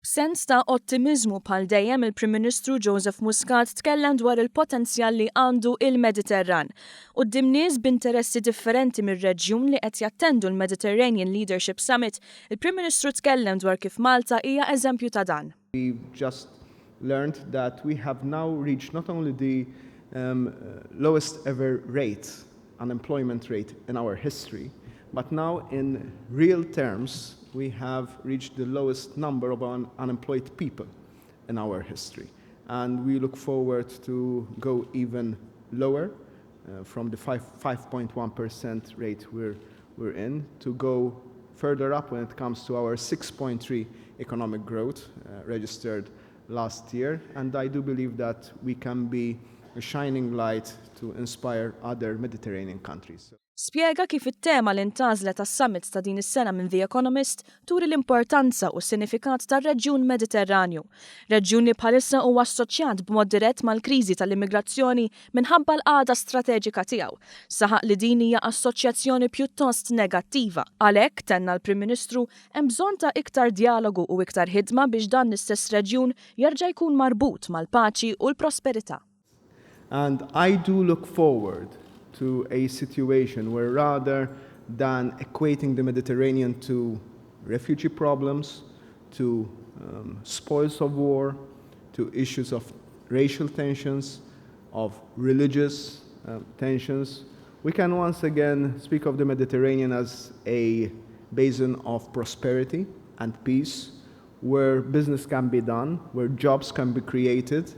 B'sens ta' ottimiżmu bħal dejjem il-Prim Ministru Joseph Muscat tkellem dwar il-potenzjal li għandu il-Mediterran. Quddiem nies b'interessi differenti mir-reġjun li qed jattendu l-Mediterranean Leadership Summit, il-Prim Ministru tkellem dwar kif Malta hija eżempju ta' dan. We've just learned that we have now reached not only the lowest ever rate, unemployment rate in our history, but now in real terms we have reached the lowest number of unemployed people in our history. And we look forward to go even lower from the 5.1% rate we're in to go further up when it comes to our 6.3 economic growth registered last year. And I do believe that we can be a shining light to inspire other Mediterranean countries. Spjega kif it-tema li ntgħażlet tas-summit ta' din is-sena minn The Economist turi l-importanza u s-sinifikat tar-reġjun Mediterranju. Reġjun li bħalissa huwa assoċjat b'mod dirett mal-kriżi tal-immigrazzjoni minħabba l-qagħda strateġika tiegħu. Saħaq li din hija assoċjazzjoni pjuttost negattiva. Għalhekk tenna l-Prim Ministru hemm bżonn ta' iktar dialogu u iktar ħidma biex dan l-istess reġjun jerġa' jkun marbut mal-paċi u l-prosperità. And I do look forward to a situation where, rather than equating the Mediterranean to refugee problems, to spoils of war, to issues of racial tensions, of religious tensions, we can once again speak of the Mediterranean as a basin of prosperity and peace, where business can be done, where jobs can be created.